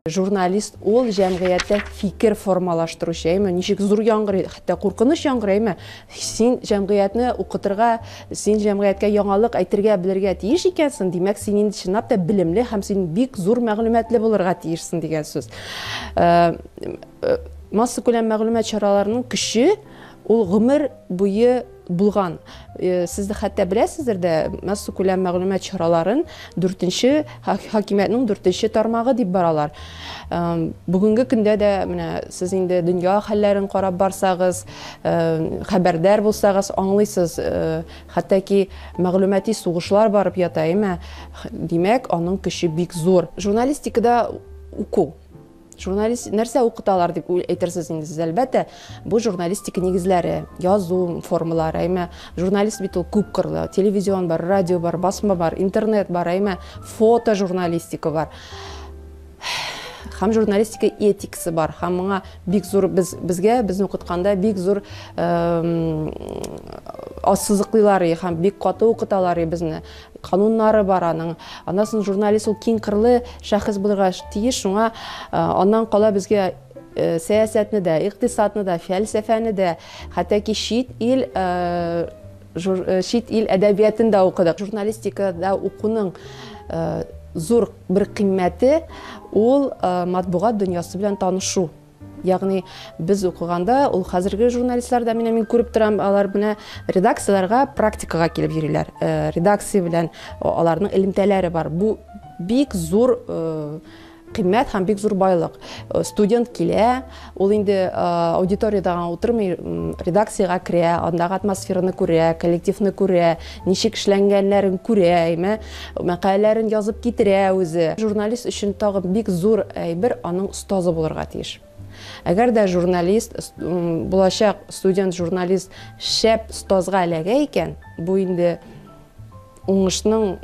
Журналист ул җәмгыятьтә фикер формалаштыручы, әйме, ничек зур яңгырый, хәтта куркыныч яңгырый, әйме, син җәмгыятьне укытырга, син җәмгыятькә яңалык әйтергә белергә тиеш икәнсең, димәк, син инде чынлап та белемле һәм син бик зур мәгълүматлы булырга тиешсең дигән сүз. Массакүләм мәгълүмат чараларының көче ул гомер буе булган. Сез дә хәтта беләсездер дә, массакүләм мәгълүмат чараларын дүртенче хакимиятнең дүртенче тармагы дип баралар. Бүгенге көндә дә менә сез инде дөнья хәлләрен карап барсагыз, хәбәрдар булсагыз, аңлыйсыз, хәтта ки мәгълүмати сугышлар барып ята, әйме? Димәк, аның көче бик зур. Журналистикада уку. Журналист нәрсә укыталар дип әйтерсез инде сез, әлбәттә, бу журналистика нигезләре, язу формалары, әйме, журналист бит ул күп кырлы, телевизион бар, радио бар, басма бар, интернет бар, әйме, фото журналистика бар. Һәм журналистика этикасы бар, һәм моңа бик зур без безгә безне укытканда бик зур ассызыклыйлар һәм бик каты укыталар безне. Кануннары бар аның. Аннан соң журналист ул киң кырлы шәхес булырга тиеш, шуңа аннан кала безгә сәясәтне дә, икътисадны да, фәлсәфәне дә, хәтта ки чит ил чит ил әдәбиятын да укыдык. Журналистикада укуның зур бер кыйммәте ул матбугат дөньясы белән танышу. Ягъни без укыганда, ул хәзерге журналистлар да менә мин күреп торам, алар менә редакцияләргә практикага килеп йөриләр. Редакция белән аларның элемтәләре бар. Бу бик зур кыйммәт һәм бик зур байлык. Студент килә, ул инде аудиториядә гына утырмый, редакциягә керә, андагы атмосфераны күрә, коллективны күрә, ничек эшләнгәннәрен күрә, әйме, мәкаләләрен язып китерә үзе. Журналист өчен тагын бик зур әйбер аның остазы булырга тиеш. Әгәр дә журналист, булачак студент журналист шәп остазга эләгә икән, бу инде уңышның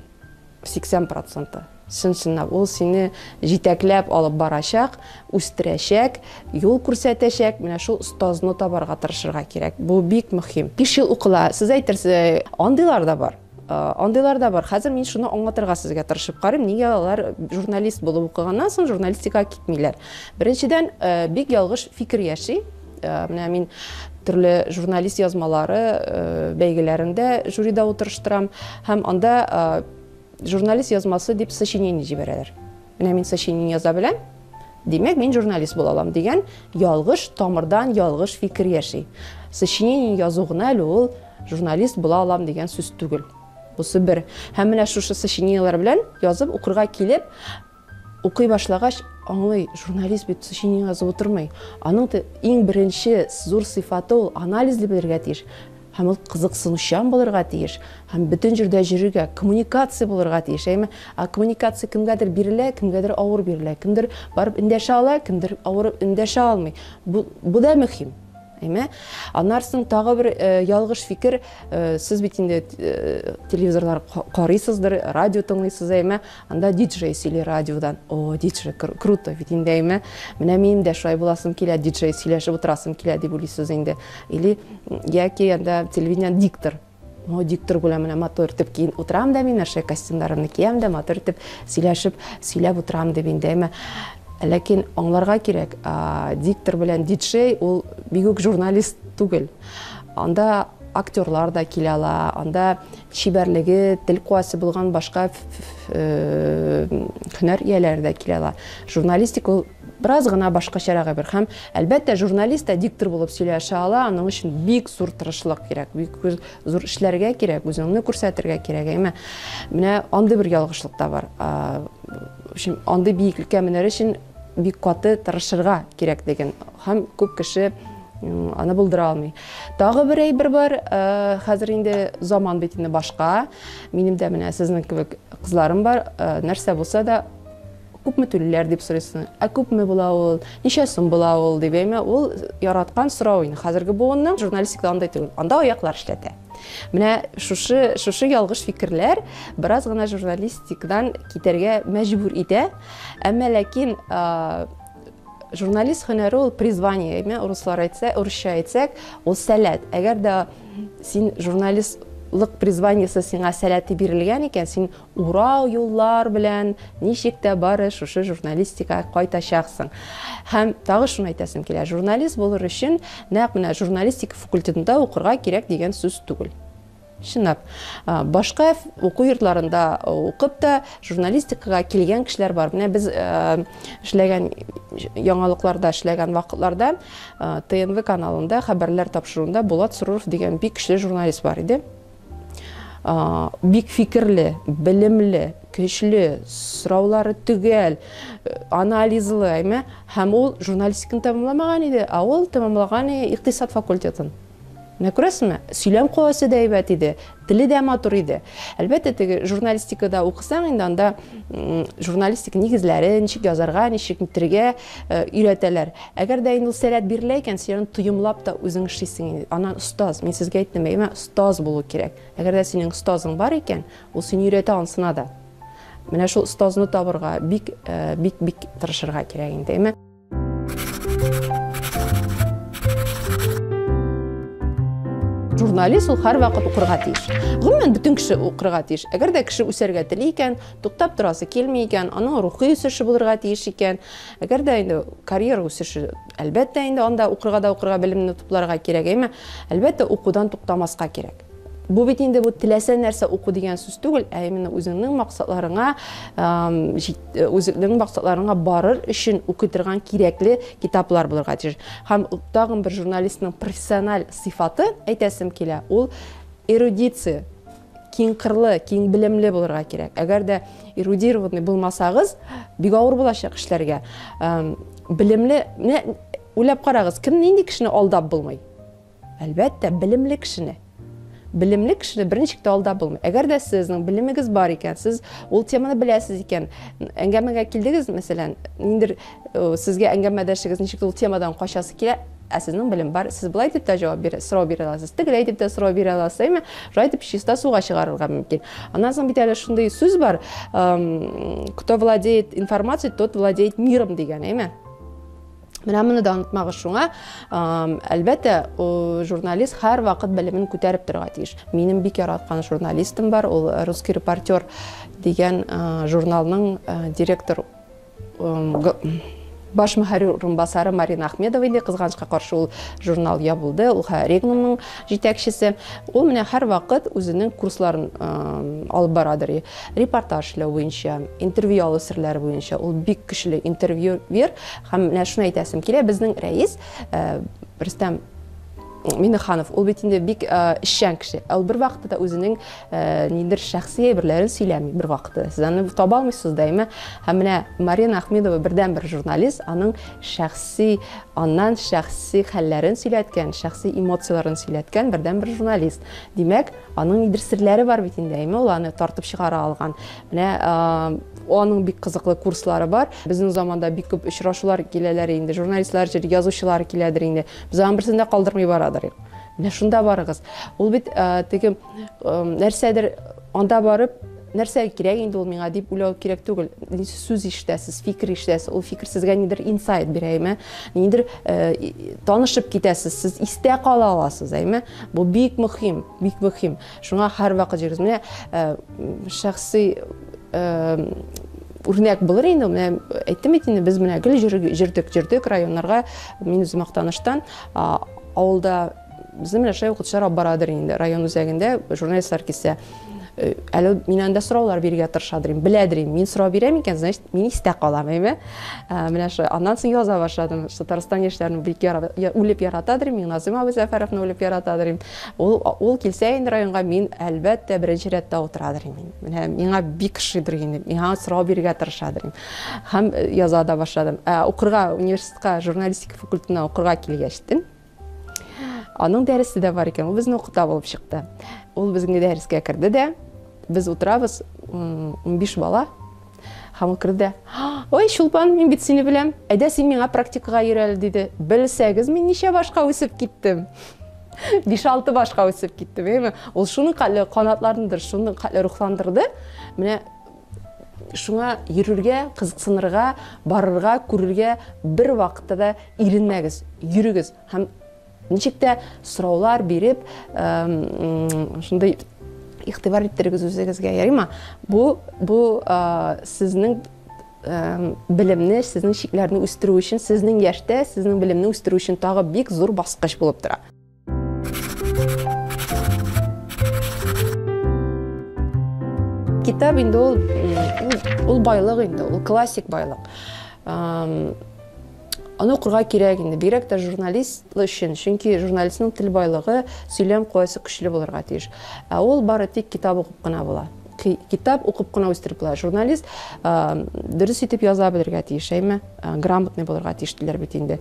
80%. Чын-чынлап ул сине җитәкләп алып барачак, үстерәчәк, юл күрсәтәчәк. Менә шул остазны табарга тырышырга кирәк. Бу бик мөһим. 5 ел укыла. Сез әйтерсез, андыйлар да бар. Андыйлар да бар. Хәзер мин шуны аңлатырга сезгә тырышып карыйм, нигә алар журналист булып укыганнан соң журналистикага китмиләр. Беренчедән, бик ялгыш фикер яши. Менә мин төрле журналист язмалары бәйгеләрендә жюрида утырыштырам һәм анда журналист язмасы дип сочинение җибәрәләр. Менә мин сочинение яза беләм, димәк, мин журналист була алам дигән ялгыш, тамырдан ялгыш фикер яши. Сочинение язу гына әле ул журналист була алам дигән сүз түгел. Бусы бер. Һәм менә шушы сочинениеләр белән язып укырга килеп, укый башлагач, аңлый, журналист бит сочинение язып утырмый. Аның иң беренче зур сыйфаты ул анализли белергә тиеш. Һәм ул кызыксынучан булырга тиеш, һәм бөтен җирдә йөрергә, коммуникация булырга тиеш, әйме? Ә коммуникация кемгәдер бирелә, кемгәдер авыр бирелә. Кемдер барып эндәшә ала, кемдер авыр эндәшә алмый. Бу да мөһим. Әйме? Аннан соң тагы бер ялгыш фикер, сез бит инде телевизорлар карыйсыздыр, радио тыңлыйсыз, әйме? Анда диджей сөйли радиодан. О, диджей, круто бит инде, әйме? Менә минем дә шулай буласым килә, диджей сөйләшеп утырасым килә дип уйлыйсыз инде. Или яки анда телевидение диктор. О, диктор белән менә матур итеп киен утырам да мин, әшәке костюмнарымны киям дә, матур итеп сөйләшеп, сөйләп утырам дип инде, әйме? Ләкин аңларга кирәк, диктор белән диджей ул бик үк журналист түгел. Анда актерлар да килә ала, анда чибәрлеге, тел куәсе булган башка һөнәр ияләре дә килә ала. Журналистика ул бераз гына башкачарак әйбер. Һәм, әлбәттә, журналист та диктор булып сөйләшә ала, аның өчен бик зур тырышлык кирәк, бик зур эшләргә кирәк, үзеңне күрсәтергә кирәк, әйме? Менә андый бер ялгышлык та бар. Андый биеклеккә менәр өчен бик каты тырышырга кирәк дигән. Һәм күп кеше аны булдыра алмый. Тагы бер әйбер бар, хәзер инде заман бит инде башка. Минем дә менә сезнең кебек кызларым бар, нәрсә булса да күпме түлиләр дип сорыйсың. Ә күпме була ул? Ничә сум була ул дип, әйме? Ул яраткан сорау инде. Хәзерге буынның журналистикада андай түгел. Анда аяклар эшләтә. Менә шушы ялгыш фикерләр бераз гына журналистикадан китәргә мәҗбүр итә. Әмма ләкин журналист һөнәре ул призвание, әйме, урыслар әйтсә, урысча әйтсәк, ул сәләт. Әгәр дә син журналист Журналистлык призваниесе сиңа, сәләте бирелгән икән, син урау юллар белән ничек тә бары шушы журналистикага кайтачаксың. Һәм тагы шуны әйтәсем килә: журналист булыр өчен нәкъ менә журналистика факультетында укырга кирәк дигән сүз түгел. Чынлап, башка уку йортларында укып та журналистикага килгән кешеләр бар. Менә без эшләгән, яңалыкларда эшләгән вакытларда ТНВ каналында хәбәрләр тапшыруында Булат Сруров дигән бик көчле журналист бар иде. Бик фикерле, белемле, көчле, сораулары төгәл, анализлы, әйме? Һәм ул журналистиканы тәмамламаган иде, ә ул тәмамлаган икътисад факультетын. Менә күрәсезме? Сөйләм куәсе дә әйбәт иде, теле дә матур иде. Әлбәттә, теге журналистикада укысаң инде, анда журналистика нигезләре, ничек язарга, ничек итәргә өйрәтәләр. Әгәр дә инде ул сәләт бирелә икән, син аны тоемлап та үзең эшлисең инде. Аннан остаз, мин сезгә әйттем, әйме, остаз булу кирәк. Әгәр дә синең остазың бар икән, ул сине өйрәтә ансына да. Менә шул остазны табырга бик, бик, бик тырышырга кирәк инде, әйме? Журналист ул һәрвакыт укырга тиеш. Гомумән, бөтен кеше укырга тиеш. Әгәр дә кеше үсәргә тели икән, туктап торасы килми икән, аның рухи үсеше булырга тиеш икән, әгәр дә инде карьера үсеше, әлбәттә инде анда укырга да укырга, белемне тупларга кирәк, әйме? Әлбәттә, укудан туктамаска кирәк. Бу бит инде бу теләсә нәрсә уку дигән сүз түгел, ә именно үзеңнең максатларыңа барыр өчен укый торган кирәкле китаплар булырга тиеш. Һәм тагын бер журналистның профессиональ сыйфаты әйтәсем килә, ул эрудиция, киң кырлы, киң белемле булырга кирәк. Әгәр дә эрудированный булмасагыз, бик авыр булачак эшләргә. Белемле, менә уйлап карагыз, кем, нинди кешене алдап булмый? Әлбәттә, белемле кешене. Белемле кешене берничек тә алдап булмый. Әгәр дә сезнең белемегез бар икән, сез ул теманы беләсез икән, әңгәмәгә килдегез, мәсәлән, ниндер сезгә әңгәмәдәшегез ничек ул темадан качасы килә, ә сезнең белем бар, сез болай дип тә җавап бирә, сорау бирә аласыз, тегеләй дип тә сорау бирә аласыз, әйме? Шулай итеп чиста суга чыгарырга мөмкин. Аннан соң бит әле шундый сүз бар, кто владеет информацией, тот владеет миром дигән, әйме? Менә моны да онытмагыз. Шуңа, әлбәттә, журналист һәрвакыт белемен күтәреп торырга тиеш. Минем бик яраткан журналистым бар, ул «Русский репортер» дигән журналның директор, баш мөхәррир урынбасары Марина Ахмедова инде, кызганычка каршы, ул журнал ябылды. Ул Регнумның җитәкчесе. Ул менә һәрвакыт үзенең курсларын алып барадыр. Репортаж эшләү буенча, интервью алу серләре буенча. Ул бик көчле интервьюер. Һәм менә шуны әйтәсем килә, безнең рәис Рөстәм Миннеханов, ул бит инде бик эшчән кеше. Ул бер вакытта да үзенең ниндидер шәхси әйберләрен сөйләми бер вакытта. Сез аны таба алмыйсыз да, әйме? Һәм менә Марина Ахмедова бердәнбер журналист, аның шәхси, аннан шәхси хәлләрен сөйләткән, шәхси эмоцияләрен сөйләткән бердәнбер журналист. Димәк, аның нидер серләре бар бит инде, әйме, ул аны тартып чыгара алган. Менә аның бик кызыклы курслары бар. Безнең заманда бик күп очрашулар киләләр инде, журналистлар, язучылар киләдер инде. Без аның берсен дә калдырмый барадыр. Менә шунда барыгыз. Ул бит теге нәрсәдер анда барып, нәрсә кирәк инде ул миңа дип уйлау кирәк түгел. Сүз ишетәсез, фикер ишетәсез. Ул фикер сезгә нидер инсайт бирә, әйме? Нидер танышып китәсез, сез истә кала аласыз, әйме? Бу бик мөһим, бик мөһим. Шуңа һәрвакыт йөрегез. Менә шәхси үрнәк булыр инде. Менә әйттем бит инде, без менә гел йөрдек, йөрдек районнарга. Мин үзем Актаныштан, авылда безне менә шулай укытучылар алып барадыр инде. Район үзәгендә журналистлар килсә, әле мин анда сораулар бирергә тырышадыр инде, беләдер инде. Мин сорау бирәм икән, значит, мин истә калам, әйме? Менә шулай. Аннан соң яза башладым. Татарстан яшьләрен бик үлеп яратадыр, Миңназым абый Сәфәровны үлеп яратадыр. Ул килсә инде районга, мин, әлбәттә, беренче рәттә утырадыр инде. Менә миңа бик ошыйдыр инде. Миңа сорау бирергә тырышадыр. Һәм яза да башладым. Ә укырга, университетка, журналистика факультетына укырга килгәчтен, аның дәресе дә бар икән, ул безне укыта булып чыкты. Ул безнең дәрескә керде дә, без утырабыз, 15 бала. Һәм ул керде дә: «Ой, Чулпан, мин бит сине беләм. Әйдә, син миңа практикага йөр әле», – диде. Белсәгез, мин ничә башка үсеп киттем. 5-6 башка үсеп киттем, әйеме? Ул шуның хәтле канатландырды, шуның хәтле рухландырды. Менә шуңа йөрергә, кызыксынырга, барырга, күрергә бер вакытта да иренмәгез, йөрегез һәм ничек тә сораулар биреп, шундый Игътибар иттерегез үзегезгә, ярыймы? Бу сезнең белемне, сезнең чикләрне үстерү өчен, сезнең яшьтә сезнең белемне үстерү өчен тагы бик зур баскыч булып тора. Китап инде ул байлык инде, ул классик байлык. Аны укырга кирәк инде, бигрәк тә журналист өчен, чөнки журналистның тел байлыгы, сөйләм куәсе көчле булырга тиеш. Ә ул бары тик китап укып кына була. Китап укып кына үстереп була. Журналист дөрес итеп яза белергә тиеш, әйме? Грамотный булырга тиеш диләр бит инде.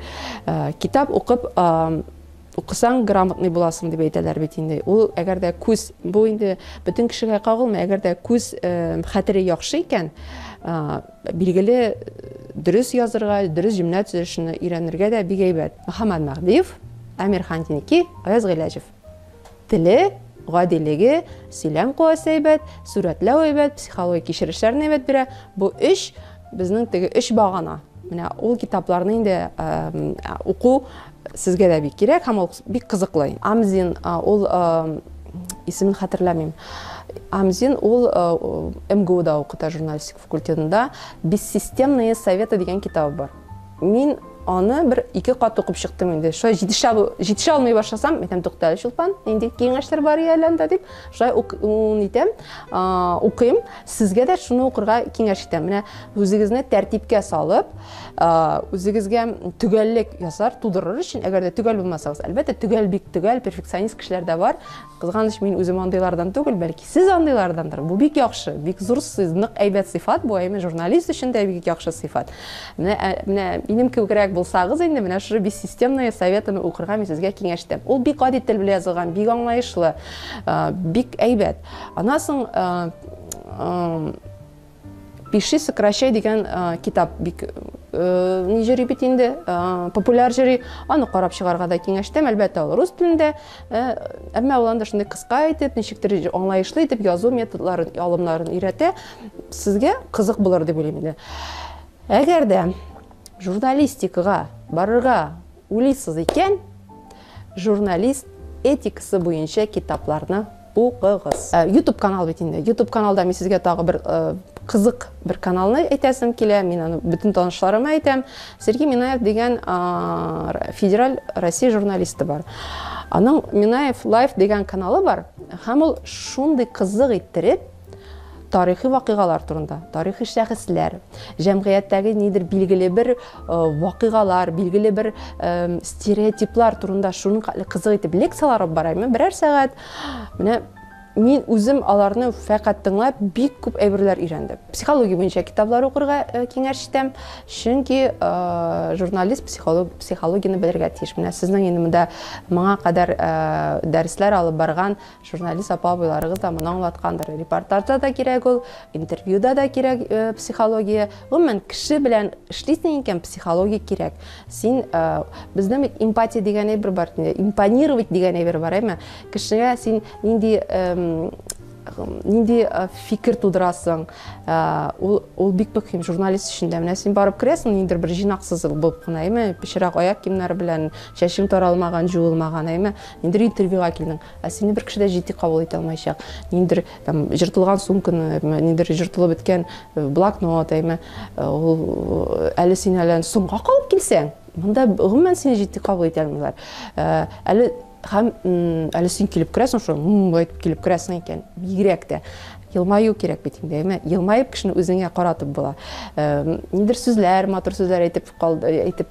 Китап укып укысаң грамотный буласың дип әйтәләр бит инде. Ул әгәр дә күз, бу инде бөтен кешегә кагылмый, әгәр дә күз хәтере яхшы икән, билгеле дөрес язырга, дөрес җөмлә төзелешен өйрәнергә дә бик әйбәт. Мөхәммәд Мәһдиев, Әмирхан Еники, Аяз Гыйләҗев. Теле, гадилеге, сөйләм куәсе әйбәт, сурәтләү әйбәт, психологик кичерешләрне әйбәт бирә. Бу өч безнең теге өч багана. Менә ул китапларны инде уку сезгә дә бик кирәк һәм ул бик кызыклы. Амзин ул исемен хәтерләмим. Амзин ул МГУда укыта журналистика факультетында. Бессистемные советы дигән китабы бар. Мин аны бер ике кат укып чыктым инде. Шулай җитешә алмый башласам, әйтәм, тукта әле, Чулпан, нинди киңәшләр бар әле анда дип, шулай итәм, укыйм. Сезгә дә шуны укырга киңәш итәм. Менә үзегезне тәртипкә салып, үзегезгә төгәллек ясар, тудырыр өчен, әгәр дә төгәл булмасагыз, әлбәттә, төгәл, бик төгәл, перфекционист кешеләр дә бар. Кызганыч, мин үзем андыйлардан түгел, бәлки сез андыйлардандыр. Бу бик яхшы, бик зур, нык әйбәт сыйфат бу, әйме, журналист өчен дә бик яхшы сыйфат. Менә минем кебегрәк булсагыз инде, менә шушы бессистемные советыны укырга мин сезгә киңәш итәм. Ул бик гади тел белән язылган, бик аңлаешлы, бик әйбәт. Аннан соң Пиши, сокращай дигән китап бик ни җөри бит инде, популяр җөри. Аны карап чыгарга да киңәш итәм, әлбәттә, ул рус телендә, әмма ул анда шундый кыска итеп, ничектер аңлаешлы итеп язу методларын, алымнарын өйрәтә. Сезгә кызык булыр дип уйлыйм инде. Әгәр дә журналистикага барырга уйлыйсыз икән, журналист этикасы буенча китапларны укыгыз. YouTube канал бит инде. YouTube каналда мин сезгә тагы бер кызык бер каналны әйтәсем килә. Мин аны бөтен танышларыма әйтәм. Сергей Минаев дигән федераль Россия журналисты бар. Аның Минаев Лайф дигән каналы бар. Һәм ул шундый кызык иттереп тарихи вакыйгалар турында, тарихи шәхесләр, җәмгыятьтәге нидер билгеле бер вакыйгалар, билгеле бер стереотиплар турында шуның хәтле кызык итеп лекцияләр алып бара. Мин берәр сәгать, менә мин үзем аларны фәкать тыңлап бик күп әйберләр өйрәндем. Психология буенча китаплар укырга киңәш итәм, чөнки журналист психологияне белергә тиеш. Менә сезнең инде монда моңа кадәр дәресләр алып барган журналист апа абыйларыгыз да моны аңлаткандыр. Репортажда да кирәк ул, интервьюда да кирәк психология. Гомумән, кеше белән эшлисең икән, психология кирәк. Син, безнең бит эмпатия дигән әйбер бар, импонировать дигән әйбер бар, әйме? Кешегә син нинди фикер тудырасың, ул бик мөһим журналист өчен дә. Менә син барып керәсең, ниндидер бер җыйнаксыз булып кына, әйме? Пычрак аяк киемнәре белән, чәчең таралмаган, җуылмаган, әйме? Ниндидер интервьюга килдең, ә сине бер кеше дә җитди кабул итә алмаячак. Ниндидер там җыртылган сумканы, әйме? Ниндидер җыртылып беткән блокнот, әйме? Ул әле син әле соңга калып килсәң, монда гомумән сине җитди кабул итә алмыйлар. Әле һәм әле син килеп керәсең, шул әйтеп килеп керәсең икән, бигрәк тә елмаю кирәк бит инде, әйме? Елмаеп кешене үзеңә каратып була. Ниндидер сүзләр, матур сүзләр әйтеп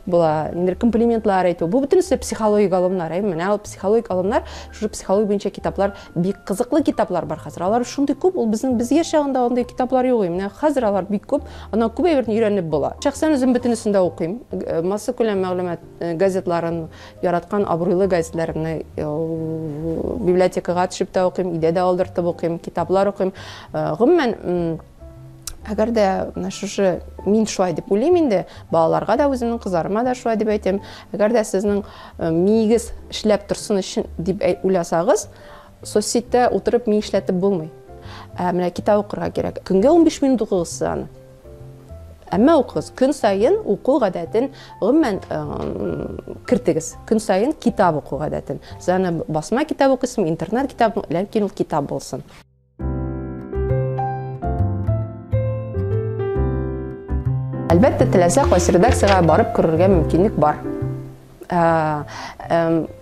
була, ниндидер комплиментлар әйтү. Бу бөтенесе психологик алымнар, әйме? Менә ул психологик алымнар, шушы психология буенча китаплар, бик кызыклы китаплар бар хәзер. Алар шундый күп, ул безнең без яшь чагында андый китаплар юк иде. Менә хәзер алар бик күп, аннан күп әйберне өйрәнеп була. Шәхсән үзем бөтенесен дә укыйм. Массакүләм мәгълүмат газетларын, яраткан абруйлы газетләремне библиотекага төшеп тә укыйм, өйдә дә алдыртып укыйм, китаплар укыйм. Гомумән, әгәр дә менә шушы мин шулай дип уйлыйм инде, балаларга да, үземнең кызларыма да шулай дип әйтәм. Әгәр дә сезнең миегез эшләп торсын өчен дип уйласагыз, соцсетьтә утырып ми эшләтеп булмый. Ә менә китап укырга кирәк. Көнгә 15 минут укыгыз сез аны. Әмма укыгыз. Көн саен уку гадәтен гомумән кертегез. Көн саен китап уку гадәтен. Сез аны басма китап укыйсызмы, интернет китап, ләкин ул китап булсын. Әлбәттә, теләсә кайсы редакциягә барып керергә мөмкинлек бар.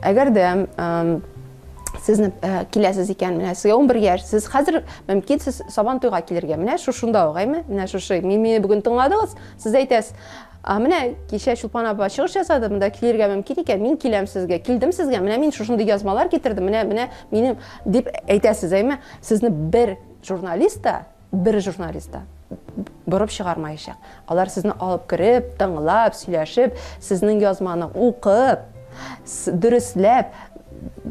Әгәр дә сезне киләсез икән, менә сезгә 11 яшь, сез хәзер мөмкин сез Сабан туйга килергә. Менә шушында ук, әйме? Менә шушы мине бүген тыңладыгыз, сез әйтәсез, А менә кичә Чулпан апа чыгыш ясады, монда килергә мөмкин икән, мин киләм сезгә, килдем сезгә, менә мин шушындый язмалар китердем, менә, менә минем дип әйтәсез, әйме? Сезне бер журналист та, бер журналист та борып чыгармаячак. Алар сезне алып кереп, тыңлап, сөйләшеп, сезнең язманы укып, дөресләп,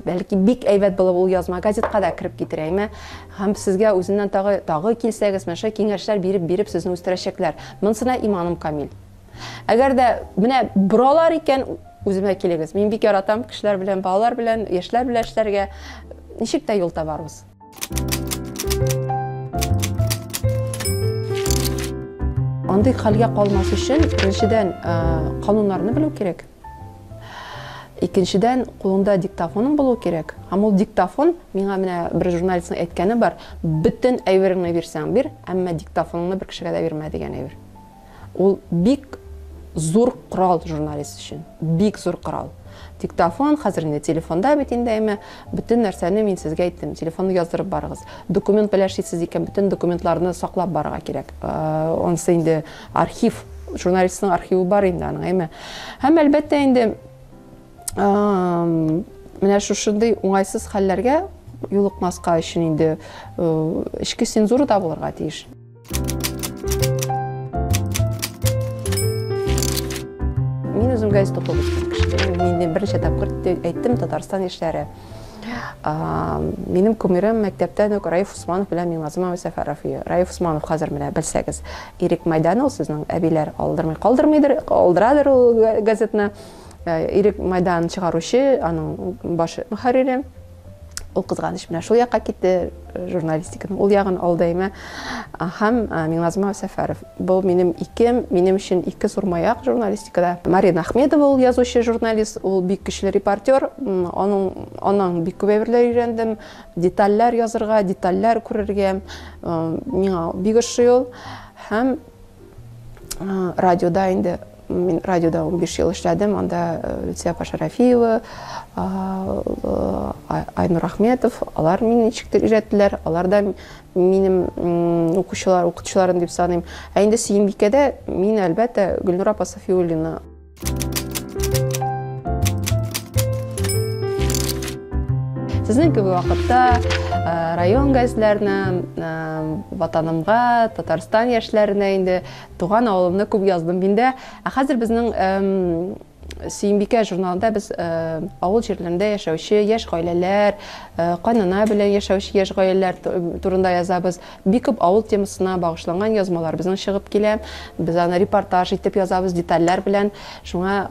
бәлки бик әйбәт булып ул язма газетка да кереп китер, әйме? Һәм сезгә үзеннән тагы, тагы килсәгез, менә шулай киңәшләр биреп-биреп сезне үстерәчәкләр. Монысына иманым камил. Әгәр дә менә боралар икән, үземә килегез. Мин бик яратам кешеләр белән, балалар белән, яшьләр белән эшләргә. Ничек тә юл табарбыз. Андый хәлгә калмас өчен, беренчедән, кануннарны белү кирәк. Икенчедән, кулыңда диктофоның булу кирәк. Һәм ул диктофон, миңа менә бер журналистның әйткәне бар, бөтен әйбереңне бирсәң бир, әмма диктофоныңны бер кешегә дә бирмә дигән әйбер. Ул бик зур корал журналист өчен, бик зур корал. Диктофон, хәзер инде телефонда бит инде, әмма бөтен нәрсәне мин сезгә әйттем, телефонны яздырып барыгыз. Документ белән эшлисез икән, бөтен документларны саклап барырга кирәк. Анысы инде архив, журналистның архивы бар инде аның, әйме. Һәм әлбәттә инде менә шушындый уңайсыз хәлләргә юлыкмаска өчен инде эчке цензура да булырга тиеш. Мин үзем газета укып үскән кеше. Мин берничә тапкыр әйттем, Татарстан яшьләре. Минем кумирым мәктәптән үк Раиф Усманов белән Миңназым абый Сәфәров. Раиф Усманов хәзер менә белсәгез, Ирек Майдан ул сезнең әбиләр алдырмый калдырмыйдыр, алдырадыр ул газетны. Ирек Майдан чыгаручы, аның баш мөхәррире. Ул кызганыч менә шул якка китте, журналистиканың ул ягын алды әйме. Һәм Миңназым абый Сәфәров. Бу минем ике, минем өчен ике зур маяк журналистикада. Марина Ахмедова ул язучы, журналист, ул бик көчле репортер. Аның аннан бик күп әйберләр өйрәндем. Детальләр язырга, детальләр күрергә. Миңа бик ошый ул. Һәм радиода инде мин радиода 15 ел эшләдем, анда Люция апа Шарафиева, Айнур Ахметов, алар мине ничектер өйрәттеләр, алар да минем укучылар, укытучыларым дип саныйм. Ә инде Сөембикәдә мин, әлбәттә, Гөлнур апа Сафиуллина. Сезнең кебек вакытта район газетләренә, Ватанымга, Татарстан яшьләренә инде туган авылымны күп яздым мин дә. Ә хәзер безнең Сөембикә журналында без авыл җирләрендә яшәүче яшь гаиләләр, кайнана белән яшәүче яшь гаиләләр турында язабыз. Бик күп авыл темасына багышланган язмалар безнең чыгып килә. Без аны репортаж итеп язабыз, детальләр белән. Шуңа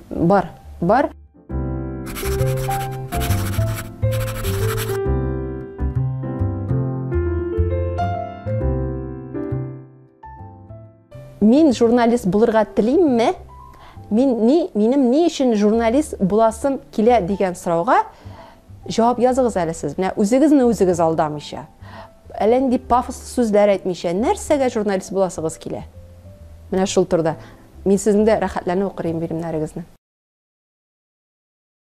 бар, бар. Мин журналист булырга телимме? Мин ни, минем ни өчен журналист буласым килә дигән сорауга җавап языгыз әле сез. Менә үзегезне үзегез алдамыйча, әллә нинди пафослы сүзләр әйтмичә, нәрсәгә журналист буласыгыз килә? Менә шул турыда. Мин сезнең дә рәхәтләнеп укыр идем биремнәрегезне.